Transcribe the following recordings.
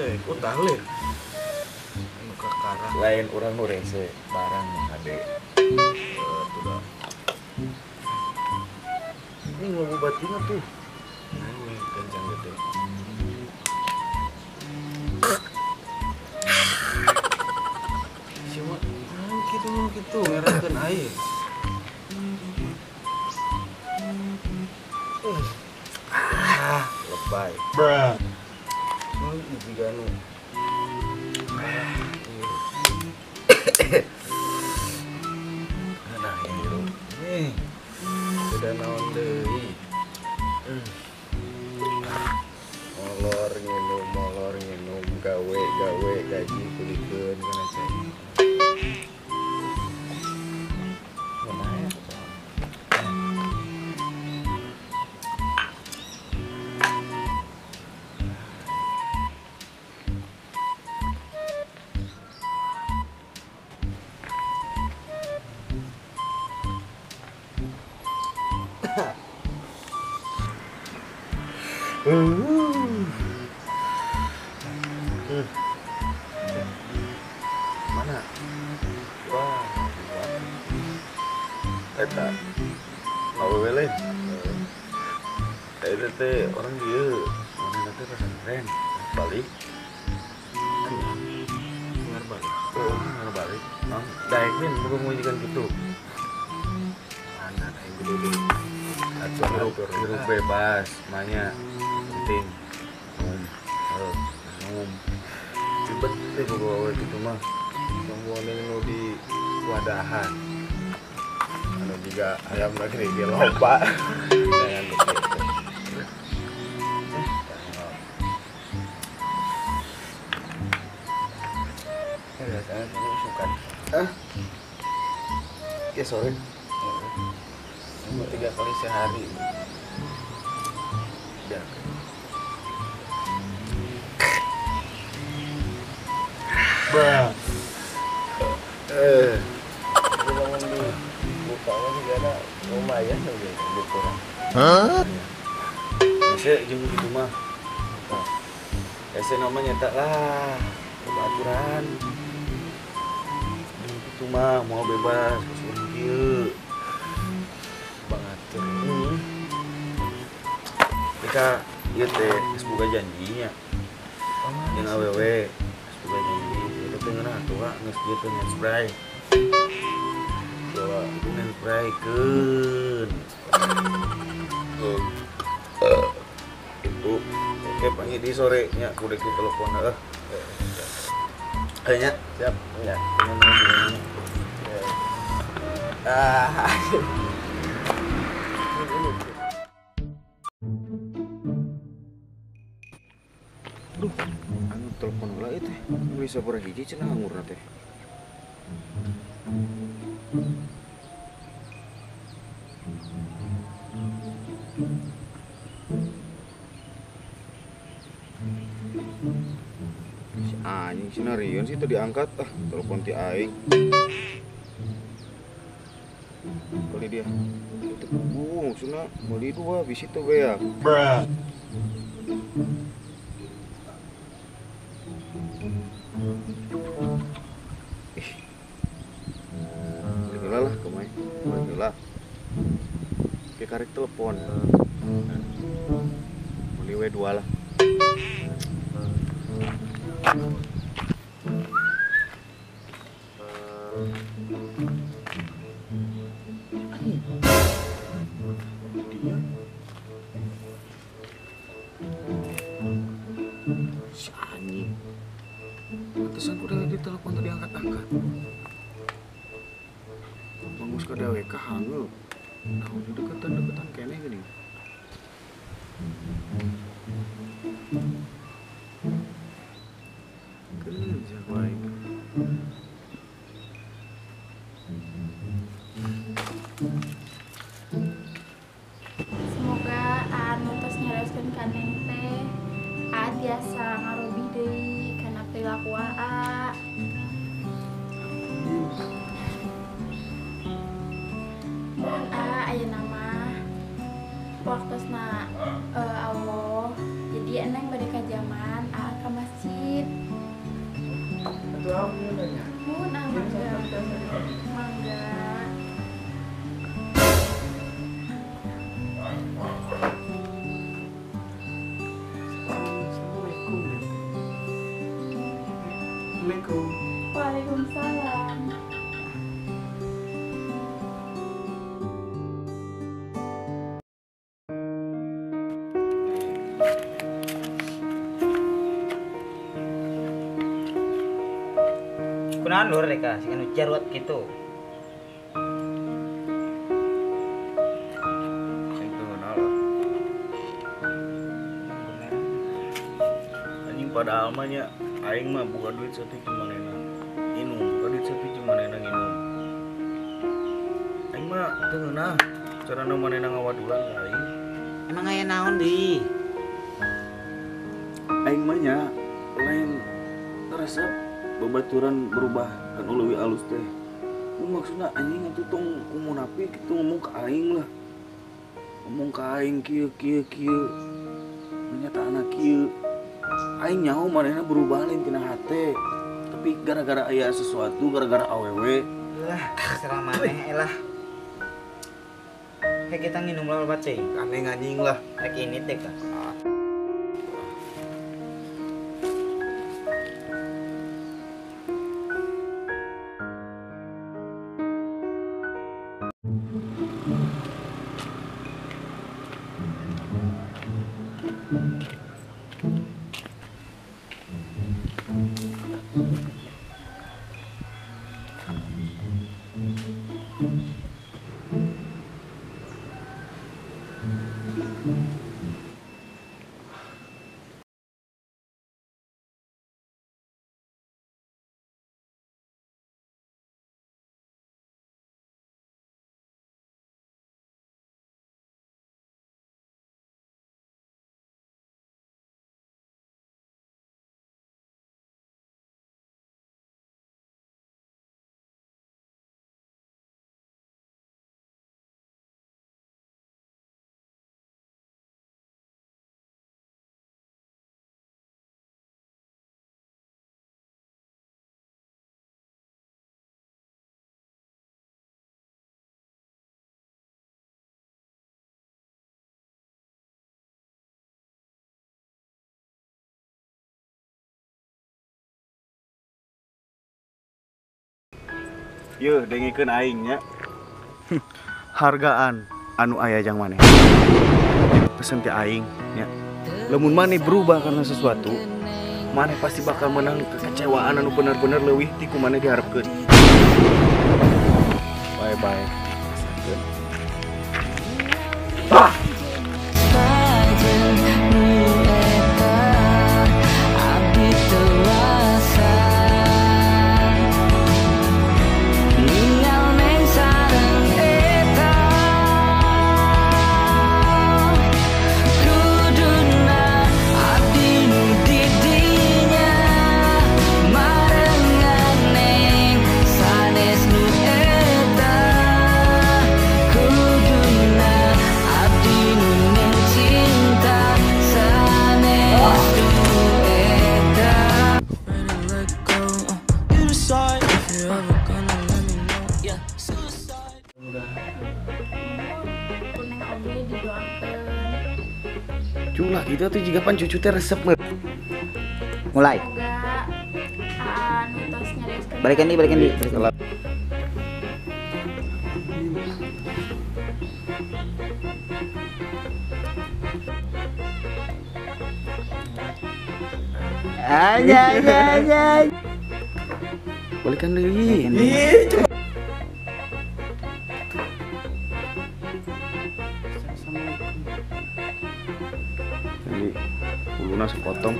teh utah lin. Anu kakara. Lain urang nu rese barang hade. Tuh dah. Ini ngobatina tuh. Ini kencang gede. Siapa? Gitu ngerakeun aing. Ah, lebay. Bruh. Ini juga nu. Nah, ini nih. Udah naon deui. Molor nginum, gawe gaji kulikeun kana cai. Mana? Wah, eta awewe lain. Eta teh orang ieu, mana teh pesantren, balik. Ngar balik. Oh, ngar balik. Mang, daek min bukan mengujikan gitu. Mana aing gede deui. Atuh hirup bebas, manya penting. Ribet teh boga awewe kitu mah. Tungguan nu di wadahan. Anu juga ayam negeri ge loba. Jangan begitu. Biasanya ini suka. Hah? Ya sore. 3 kali sehari. Ya. Bruh. Bangun di bukanya juga ada lumayan lebih kurang. Hah? Biasa jeung gitu mah. Biasa namanya tak lah, coba aturan. Jeung gitu mah mau bebas geus kieu. Bangatur. Jika ieu teh geus boga janjinya. Jeung awewe geus boga janji. Itu teh ngeunah atuh geus kieu teh nge-spray. Bawa itu nge-spraykeun. Itu oke panggil di sore nya kudu di telepon heuh. Nya siap nya. Ah. Duh, anu telepon heula ieu teh. Meuli sabaraha hiji cenah ngangurna teh. Si anjing si Narion sih teu diangkat, ah telepon ti aing. Kali dia. Itu kubu maksudna meuli 2 bisi teu beak. Bruh. Ih. Beli heula lah kumaha. Beli heula. Ke karek telepon. Beli we 2 lah. Dia si anjing. Pantesan udah ditelepon tadi angkat-angkat. Bangus ke DWK hangeu. Nah, udah deketan-deketan keneh gini. Keun siapa aing. Semoga anu tos nyarioskeun ka Neng teh aa tiasa ngarobih deui kana perilaku aa. Mun aa ayeuna mah waktosna Allah. Jadi Neng bade ka jaman aa ka masjid. Naon lur rek sing anu jarwat kitu. Sing teu ngeunah. Anjing padahal mah nya aing mah buka duit saeutik cuma manehna minum, buka duit saeutik cuma manehna nginum. Aing mah teu ngeunah carana manehna ngawadulan ka aing. Emang aya naon deui? Aing mah nya lain resep babaturan berubah kan leuwih alus teh. Maksudna anjing atuh tong ku munafik kitu ngomong ka aing lah. Ngomong ka aing kieu kieu kieu. Nyataana kieu. Aing nyaho manehna berubah lain tina hate. Tapi gara-gara aya sesuatu, gara-gara awewe. Lah, serah maneh lah. Kayak kita nginum lah obat sih. Aneh anjing lah. Rek ini teh kan. Yeuh, dengekeun aing nya. Hargaan anu aya jang maneh. Pesen ti aing nya. Lamun maneh berubah karena sesuatu, maneh pasti bakal menang kekecewaan anu bener-bener leuwih ti ku maneh diharapkeun. Bye bye. Ah! Culah kita tuh juga pan cucu teh resep. Mulai. Balikan nih, balikan nih. Aja, aja, aja. Balikan deui. Ini uluna sepotong.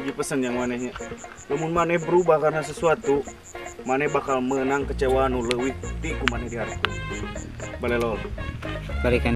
Ini pesan yang manehnya. Lamun maneh berubah karena sesuatu, maneh bakal menang kecewaan nu leuwih ti ku maneh diharapkeun. Balelol. Balikan.